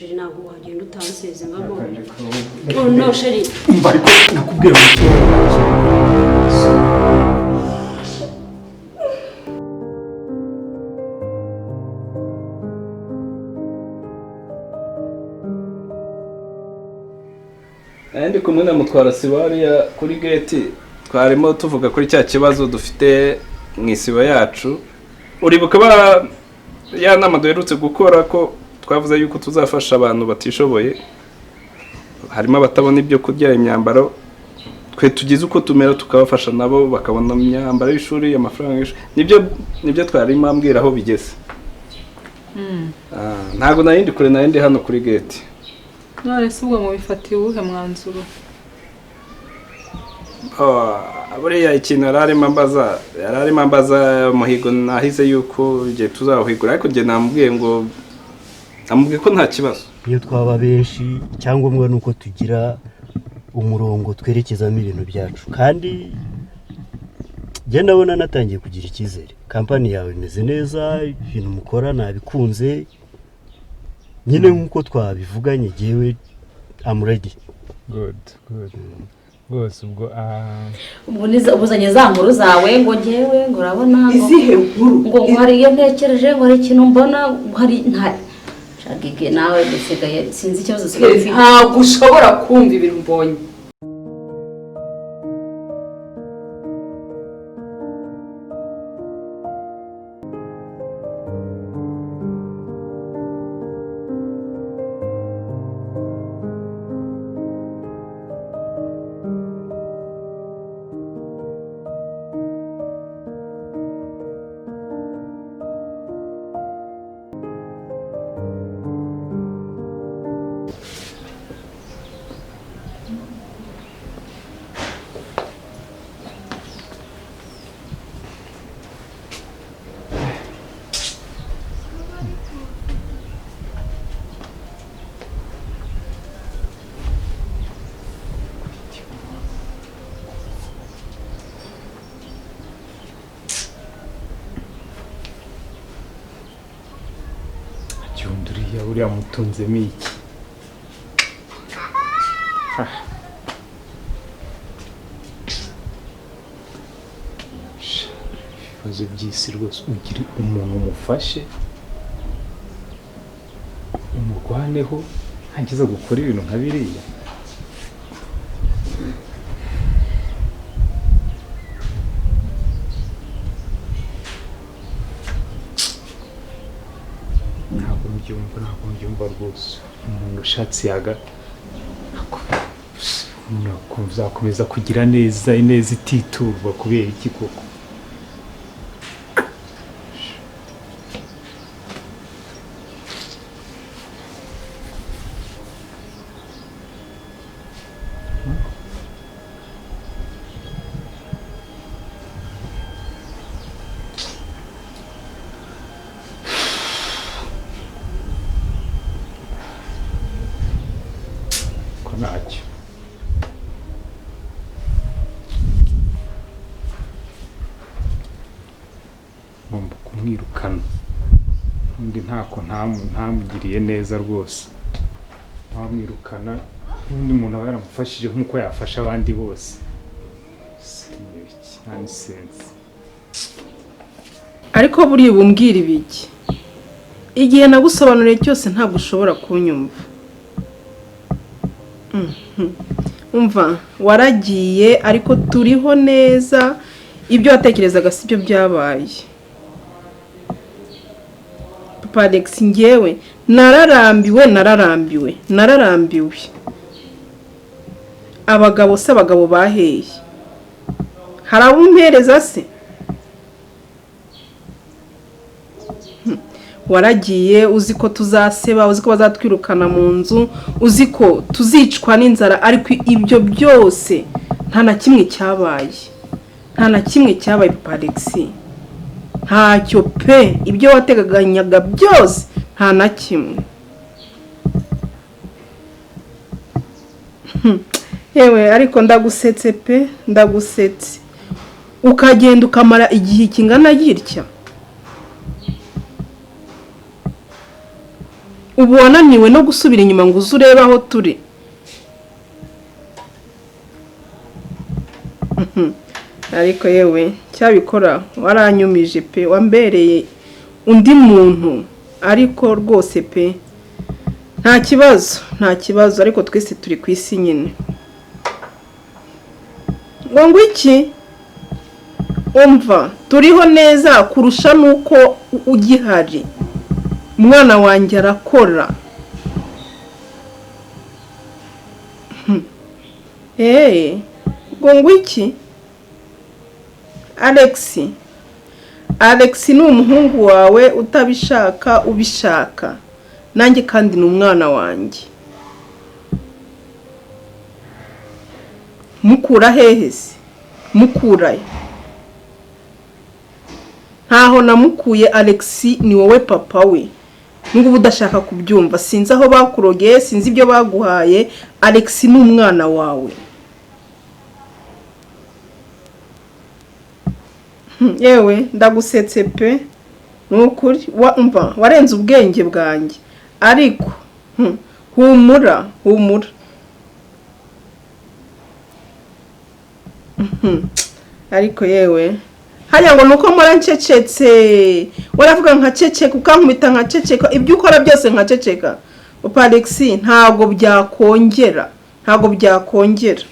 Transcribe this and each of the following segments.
Chéri, ntabwo wagenda utanseze ngamo. Oh no, chéri. Umva, ariko nakubwiye ngo Nari ndi kumwe na Mutwara Sibo hariya kuri gate, twarimo tuvuga kuri cya kibazo dufite mu isibo yacu. Uribuka ba ya nama duherutse gukora, ko twavuze yuko tuzafasha abantu batishoboye, harimo abatabona ibyo kurya, imyambaro, twe tugize uko tumera tukabafasha, nabo bakabona imyambaro y'ishuri, amafaranga y'ishuri. Nibyo twarimo ambwira aho bigeze. Ah, ntabwo nari ndi kure, nari ndi hano kuri gate. None se ubwo mubifatiye uwuhe mwanzuro? Oh, buriya ikintu yari arimo ambaza umuhigo nahize yuko igihe tuzawuhigura, ariko njye namubwiye ngo, namubwiye ko nta kibazo. Iyo twaba benshi, icyangombwa ni uko tugira umurongo twerekezamo ibintu byacu. Kandi njye ndabona natangiye kugira icyizere. Kampani yawe imeze neza, ibintu mukora nabikunze nyine nk'uko twabivuganye. Jyewe am ready. Good, good rwose. Ubwo Ubwo ubuzanye za nkuru zawe ngo ngewe ngo urabona ngo Izihe nkuru? ngo hari iyo ntekereje, ngo hari ikintu mbona, ngo hari nta shagige. Nawe dusigaye, sinzi ikibazo usigaye ufite. Ntabwo ushobora kumva ibintu mbonye. Gihunda uriya mutunzemo iki? Ah. Sha, ibibazo by'isi rwose, ugire umuntu umufashe, umurwaneho, ntangiza gukora ibintu nka biriya. Ntabwo mbyumva, ntabwo mbyumva rwose. Umuntu ushatse yaga umuntu azakomeza kugira neza, ineza ititurwa kubera iki koko? Ko ntacyo. Ngomba kumwirukana undi, ntako ntamugiriye neza rwose. Ntamwirukana n'undi muntu aba yaramufashije nk'uko yafasha abandi bose. Nta nonsense. Ariko buriya ubumbwira ibiki? Igihe nagusobanuriye cyose ntabwo ushobora kunyumva. Umva, waragiye ariko turiho neza. Ibyo watekerezaga si byo byabaye, Papa Alex. Ngewe nararambiwe, nararambiwe, nararambiwe. Abagabo se, abagabo baheye? Hari abo umpereza se? Waragiye uzi ko tuzaseba, uzi ko bazatwirukana mu nzu, uzi ko tuzicwa n'inzara, ariko ibyo byose nta na kimwe cyabaye, nta na kimwe cyabaye, Papa Alex. Ntacyo pe. Ibyo wateganyaga byose, nta na kimwe. Yewe, ariko ndagusetse pe, ndagusetse. Ukagenda ukamara igihe kingana gitya. Ubu wananiwe no gusubira inyuma ngo uze urebe aho turi. Ariko yewe cyabikora waranyumije pe, wambereye undi muntu ariko rwose pe nta kibazo, nta kibazo, ariko twese turi ku isi nyine. Ngo ngwiki umva turiho neza kurusha nuko ugihari. Umwana wanjye arakora. Ngo ngwiki Alex, Alex ni umuhungu wawe utabishaka ubishaka, nanjye kandi ni umwana wanjye. Mukura hehe se? Mukurayo ntaho namukuye. Alex ni wowe papa we, nubwo udashaka kubyumva. Sinzi aho bakurogeye, sinzi ibyo baguhaye. Alex ni umwana wawe. Yewe ndagusetse pe, nukuri umva warenze ubwenge bwanjye, ariko humura humura. Ariko yewe hanya ngo nuko mpora ncecetse, waravuga nkaceceka ukankubita nkaceceka, ibyo ukora byose nkaceceka. Papa Alex ntabwo byakongera, ntabwo byakongera.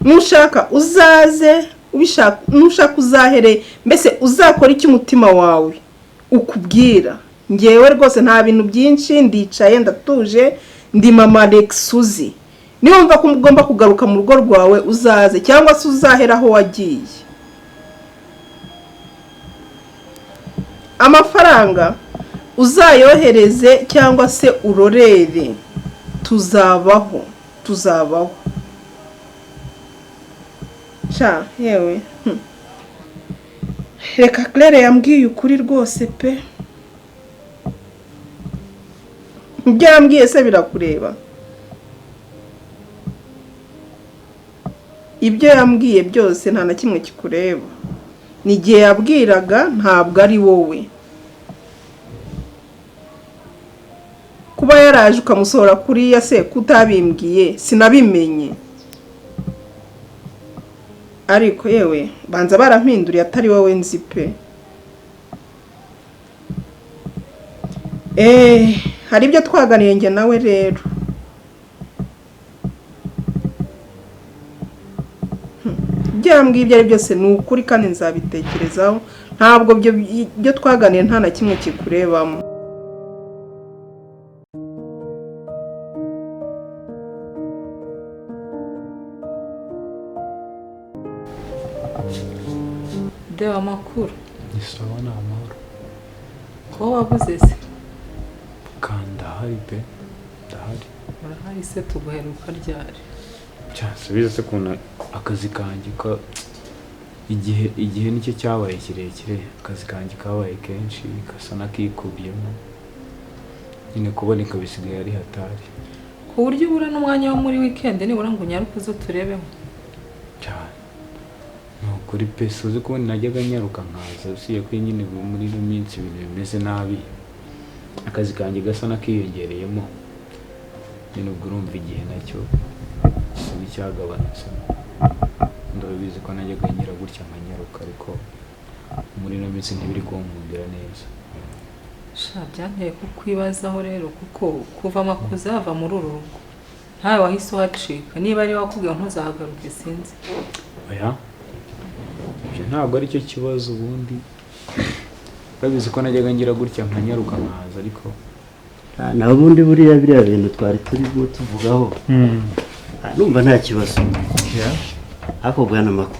Nushaka uzaze, ubishaka nushaka uzahere, mbese uzakora icyo umutima wawe ukubwira. Ngewe rwose nta bintu byinshi, ndicaye ndatuje, ndi mama Alex uzi. Niba ko ugomba kugaruka mu rugo rwawe uzaze, cyangwa se uzahera aho wagiye. Amafaranga uzayohereze cyangwa se urorere, tuzabaho tuzabaho. Sha yewe reka Claire yambwiye ukuri rwose pe. Ibyo yambwiye se birakureba? Ibyo yambwiye byose nta na kimwe kikureba. Ni igihe yabwiraga ntabwo ari wowe. Kuba yaraje ukamusohora kuriya se kutabimbwiye sinabimenye. Ariko yewe banza barampinduriye atari wowe nzi pe. Hari ibyo twaganiye njye nawe rero. Ibyo yambwiye ibyo ari byose ni ukuri kandi nzabitekerezaho, ntabwo ibyo twaganiye nta na kimwe kikurebamo. Deo amakuru ni sawa, ni amahoro. Ko wabuze se? Kanda hari pe, ndahari. Urahari se? Tuguheruka ryari? Cyasubiza se kuna akazi kanjye ka igihe nicyo cyabaye kirekire, akazi kanjye kabaye kenshi gasa nakikubyemo nyine, kuboneka bisigaye ari hatari ku buryo ubura n'umwanya wo muri weekend nibura ngo unyaruke uze turebeho cyane. Nukuri pe, suzi ko najyaga nyaruka nkaza, usiye ko nyine muri ino minsi ibintu bimeze nabi, akazi kanjye gasa nakiyongereyemo nyine, ubwo urumva igihe nacyo gisa n'icyagabanutse. Ndabizi ko najyaga ngira gutya nkanyaruka, ariko muri ino minsi ntibiri kunkundira neza. Sha byanteye kukwibazaho rero, kuko kuva Makuza yava muri uru rugo ntawe wahise uhacika. Niba ari wakubwiye ntuzahagaruke sinzi. Oya ibyo ntabwo aricyo kibazo, ubundi urabizi ko najyaga ngira gutya nkanyaruka nkaza, ariko naho ubundi buriya biriya bintu twari turimo tuvugaho numva nta kibazo. Ariko bwana Mako,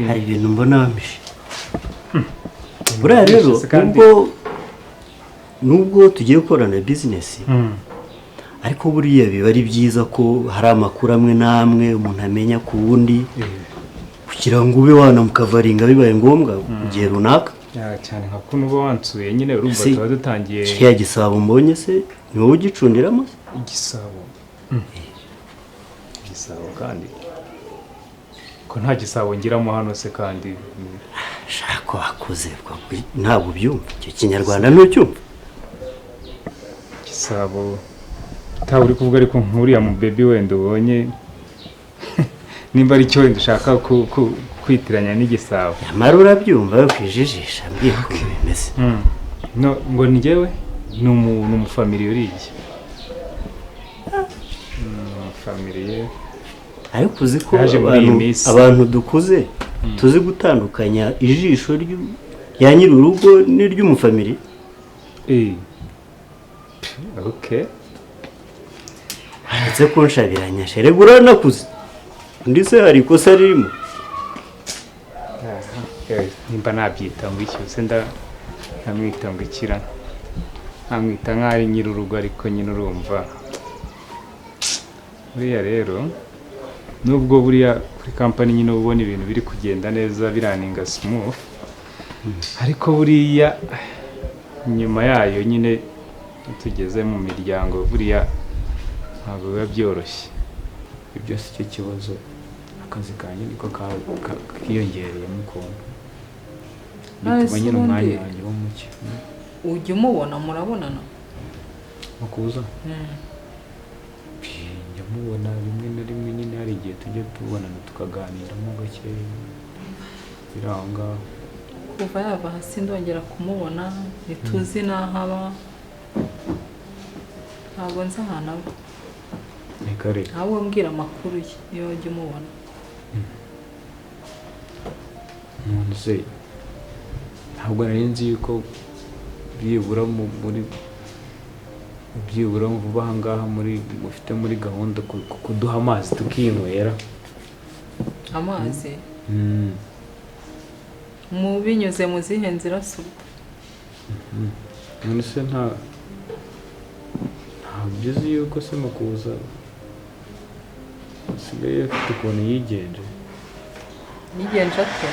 hari ibintu mbona wampishe. Buriya rero nubwo tugiye gukorana bizinesi, ariko buriya biba ari byiza ko hari amakuru amwe n'amwe umuntu amenya ku wundi, kugira ngo ube wanamukavaringa bibaye ngombwa igihe runaka. Cyane nka kuno uba wansuye nyine, urumva tuba dutangiye. Kiriya gisabo mbonye se ni wowe ugicundiramo? Igisabo igisabo kandi ko nta gisabo ngiramo hano se kandi. Shaka wakoze, ntabwo ubyumva icyo Kinyarwanda, ntucyumva? Igisabo utaba uri kuvuga, ariko nk'uriya mu baby wenda ubonye, nimba ari cyo wenda ushaka kwitiranya n'igisabo. Nyamara urabyumva, kwijijisha, mbwiye ukuntu bimeze. No, ngo njyewe ni umufamiliye uriya. Umufamiliye. Ariko uzi ko Yaje muri iyi abantu, minsi. abantu dukuze tuzi gutandukanya ijisho rya nyir'urugo n'iry'umufamiliye. Okay. Uretse kunshabiranya, sherega uranakuze, undi se hari ikosa ririmo? Nimba nabyita ngo iki se, ndamwita ngo ikira, nkamwita nk'aho ari nyir'urugo, ariko nyine urumva buriya rero, nubwo buriya kuri kampani nyine uba ubona ibintu biri kugenda neza, birunninga smooth, ariko buriya nyuma yayo nyine iyo tugeze mu miryango, buriya ntabwo biba byoroshye. Ibyo si cyo kibazo, akazi kanjye niko kiyongereyemo ukuntu, None bituma se nyine umwanya ubundi wanjye uba muke. ujya umubona, murabonana? Makuza? Njya mubona rimwe na rimwe nyine, hari igihe tujya tubonana tukaganiramo gakeya, biri aho ngaho. Kuva yava hasi ndongera kumubona, ntituzi n'aho aba, ntabwo nzi ahantu aba. Ni kare. Ahubwo mbwira amakuru ye niba ujya umubona. None se ntabwo nari nzi yuko byibura muri byibura vuba aha ngaha muri mufite muri gahunda kuduha amazi tukinywera? Amazi? Mu binyuze mu zihe nzira se ubwo? None se ntabyo uzi yuko se Makuza asigaye afite ukuntu yigenje? Yigenje ate?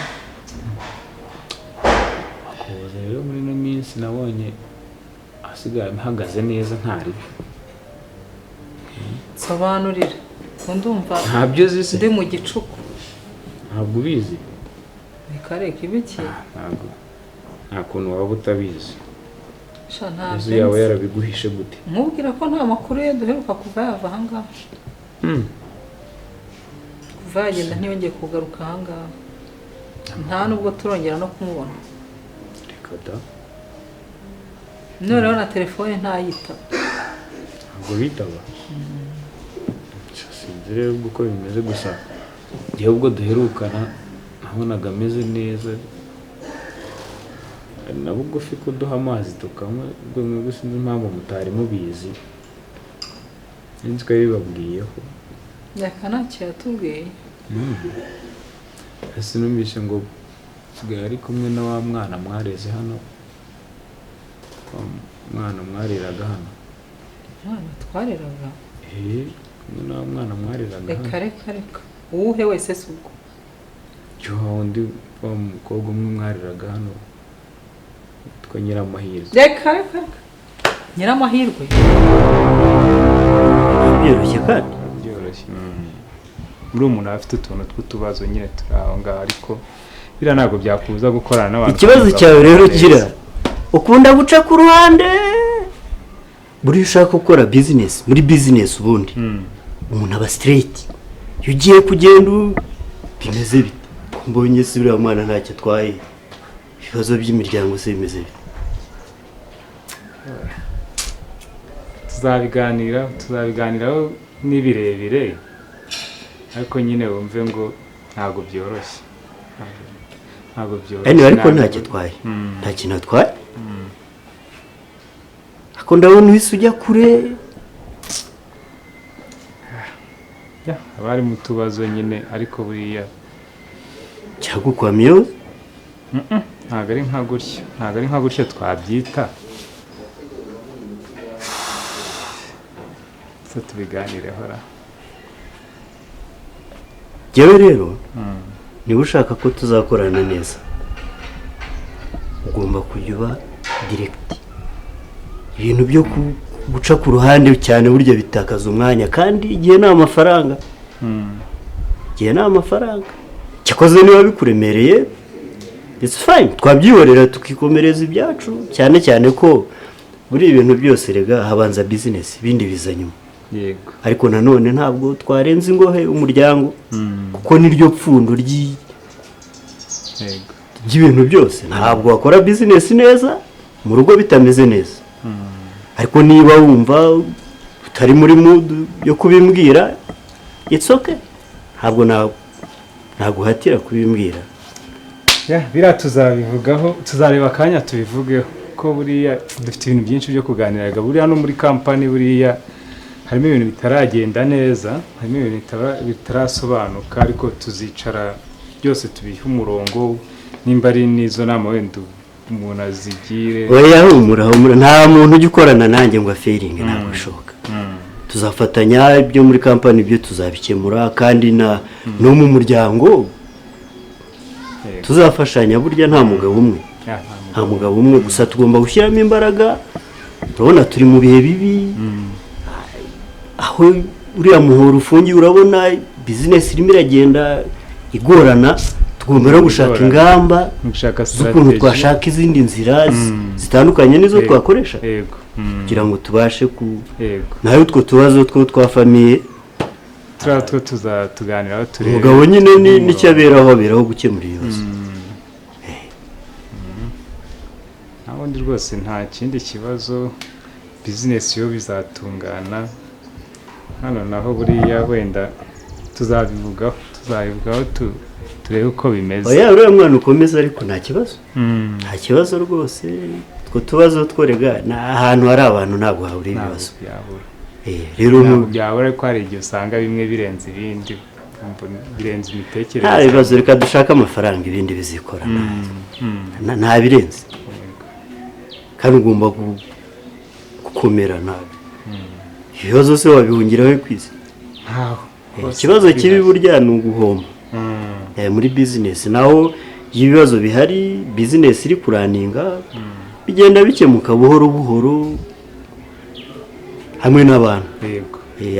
Makuza rero muri ino minsi nabonye asigaye ahagaze neza, ntari Nsobanurira ngo ndumva. Ntabyo uzi se? Ndi mu gicuku. Ntabwo ubizi? Reka reka, ibiki? Ntabwo, nta kuntu waba utabizi. Sha, ntabyo Uzi yaba nzi. yarabiguhishe gute? Nkubwira ko nta makuru ye duheruka kuva yava ahangaha. Kuva yagenda ntiyongeye kugaruka ahangaha, nta nubwo turongera no kumubona. Reka da! Noneho na telefone ntayitaba. Ntabwo bitaba. Sha, sinzi rero uko bimeze, gusa njyewe ubwo duherukana nabonaga ameze neza, ari na bugufi kuduha amazi tukanywa. Ubwo mwebwe sinzi impamvu mutari mubizi, sinzi ko yabibabwiyeho. Reka, ntacyo yatubwiye. Ese numvise ngo sigaye ari kumwe na wa mwana mwareze hano, wa mwana mwareraga hano. Umwana twareraga? Eh, kumwe na wa mwana mwareraga Reka. hano. Reka reka, uwuhe wese se ubwo? Cyo, wa wundi, wa mukobwa umwe mwareraga hano witwa Nyiramahirwe. Reka reka reka, Nyiramahirwe? Byoroshye kandi. Byoroshye. Muri umuntu aba afite utuntu tw'utubazo nyine turi aho ngaho, ariko biriya ntabwo byakubuza gukorana n'abantu. Ikibazo cyawe rero ugira, ukunda guca ku ruhande buriya ushaka gukora bizinesi. Muri bizinesi ubundi umuntu aba straight. Iyo ugiye kugenda bimeze bite? Ko mbonye se uriya mwana ntacyo atwaye, ibibazo by'imiryango se bimeze bite? Tuzabiganiraho, ni birebire, ariko nyine wumve ngo ntabwo byoroshye. Ntabwo byoroshye. Anyway, ariko ntacyo atwaye. Nta kintu atwaye, ariko ndabona uhise ujya kure. Ya, haba harimo utubazo nyine, ariko buriya Cyagukwamiyeho? Ntabwo ari nka gutya, ntabwo ari nka gutya twabyita. Se tubiganireho ra? Njyewe rero, niba ushaka ko tuzakorana neza, ugomba kujya uba direct. Ibintu byo guca ku ruhande cyane burya bitakaza umwanya, kandi igihe ni amafaranga. Igihe ni amafaranga. Cyakoze niba bikuremereye It's fine, twabyihorera tukikomereza ibyacu, cyane cyane ko muri ibintu byose rega habanza business, ibindi biza nyuma. Ariko nanone ntabwo twarenza ingohe umuryango, kuko niryo pfundo ry'ibintu byose. Ntabwo wakora business neza mu rugo bitameze neza. Ariko niba wumva utari muri mood yo kubimbwira, it's okay, ntabwo naguhatira kubimbwira. Yeah, biriya tuzabivugaho, tuzareba akanya tubivugeho, ko buriya dufite ibintu byinshi byo kuganiraga. Buriya no muri kampani buriya harimo ibintu bitaragenda neza, harimo ibintu bitarasobanuka, ariko tuzicara byose tubihe umurongo, nimba ari n'izo nama wenda umuntu azigire. Oya, humura, humura, nta muntu ujya ukorana nanjye ngo afailinge, ntabwo bishoboka. Tuzafatanya ibyo muri kampani, ibyo tuzabikemura, kandi na no mu muryango tuzafashanya. Burya nta mugabo umwe, Yeah, nta nta mugabo umwe, gusa tugomba gushyiramo imbaraga. Urabona turi mu bihe bibi, aho uriya muhoro ufungiye, urabona business irimo iragenda igorana. Tugomba no gushaka Igorana. ingamba Gushaka z'ukuntu strategy. twashaka izindi nzira zitandukanye n'izo twakoresha kugira ngo tubashe ku nawe utwo tubazo two twa famille. Turiya two tuzatuganiraho turebe. Umugabo nyine ni nicyo aberaho, aberaho gukemura ibibazo. Nta wundi rwose, nta kindi kibazo, business yo bizatungana. Hano naho buriya wenda tuzabivugaho turebe uko bimeze. Oya, uriya mwana ukomeza, ariko nta kibazo, nta kibazo rwose. Utwo tubazo tworega ni ahantu hari abantu ntabwo habura ibibazo. Byabura. Rero Ntabwo byabura, ariko hari igihe usanga bimwe birenze ibindi, ukumva birenze imitekerereze. Nta bibazo, reka dushake amafaranga, ibindi bizikora. Nta birenze, kandi ugomba gukomera. Ntabwo ibibazo se wabihungiraho ku isi? Ntaho. Ikibazo kibi burya ni uguhomba. Muri business naho iyo ibibazo bihari, business iri kurunninga, bigenda bikemuka buhoro buhoro hamwe n'abantu.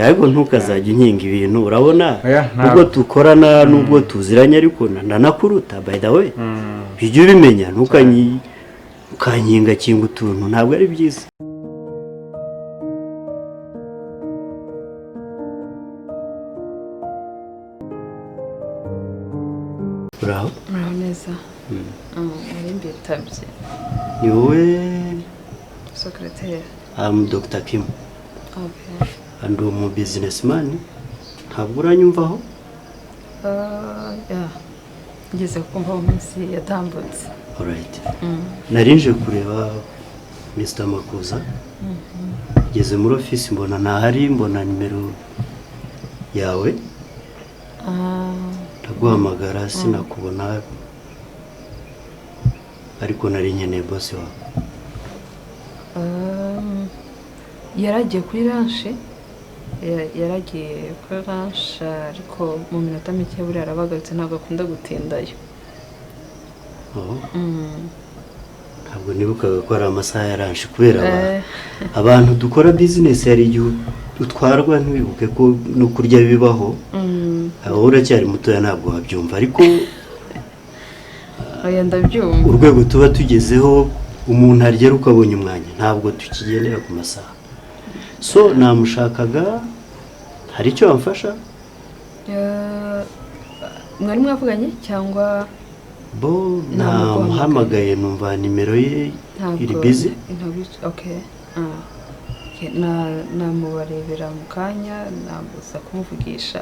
Ariko ntukazajya unkinga ibintu, urabona Oya, ntabwo. nubwo dukorana, nubwo tuziranye, ariko ndanakuruta, by the way, bijya ubimenya. Ntukankinga kinga utuntu, ntabwo ari byiza. Uraho? Muraho neza. Nari mbitabye. Ni wowe? Secrétaire. I'm Dr. Kim. Okay. And umu businessman, ntabwo uranyumvaho? Yeah. Ngeze kumva mu minsi yatambutse. Alright. Nari nje kureba Mr. Makuza. Ngeze muri office mbona ntahari, mbona nimero yawe, ndaguhamagara sinakubona, ariko nari nkeneye boss wawe. Yaragiye kuri lunch. Yaragiye kuri lunch, ariko mu minota mike buriya arabagarutse, ntabwo akunda gutindayo. Oh, ntabwo nibukaga ko ari amasaha ya lunch, kubera abantu dukora business hari igihe utwarwa ntiwibuke ko no kurya bibaho. Wowe uracyari mutoya ntabwo wabyumva, ariko Oya, ndabyumva. urwego tuba tugezeho, umuntu arya ari uko abonye umwanya, ntabwo tukigendera ku masaha. So namushakaga, hari icyo wamfasha? Mwari mwavuganye cyangwa? Bo Namuguhamagaye. namuhamagaye numva nimero ye Ntabwo iri busy. Ntabwo, okay. Ah. Okay. Namubarebera mu kanya, nabuza kumuvugisha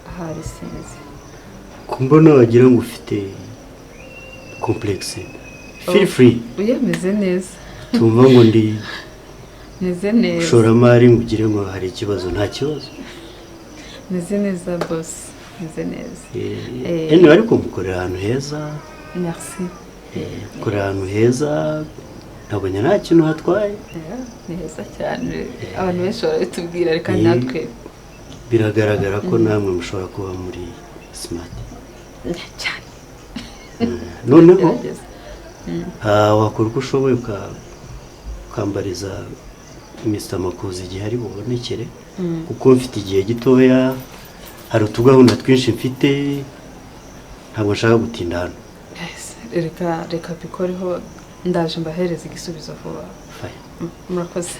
ahari, sinzi. Ku mbona wagira ngo ufite complexe, feel free. Oya, meze neza. Tumva ngo ndi Meze neza. ushoramari ngo ugire ngo hari ikibazo, nta kibazo. Meze neza boss, meze neza. Anyway, ariko mukorera ahantu heza. Merci. Mukorera ahantu heza, nabonye nta kintu hatwaye. Yeah, ni heza cyane, abantu benshi barabitubwira, reka natwe. Biragaragara ko namwe mushobora kuba muri smart. Cyane. Noneho Gerageza. Wakora uko ushoboye ukambariza Mr. Makuza igihe ari bubonekere, kuko mfite igihe gitoya, hari utugahunda twinshi mfite, ntabwo nshaka gutinda hano. Reka reka bikoreho, ndaje mbahereza igisubizo vuba. Fine. Murakoze.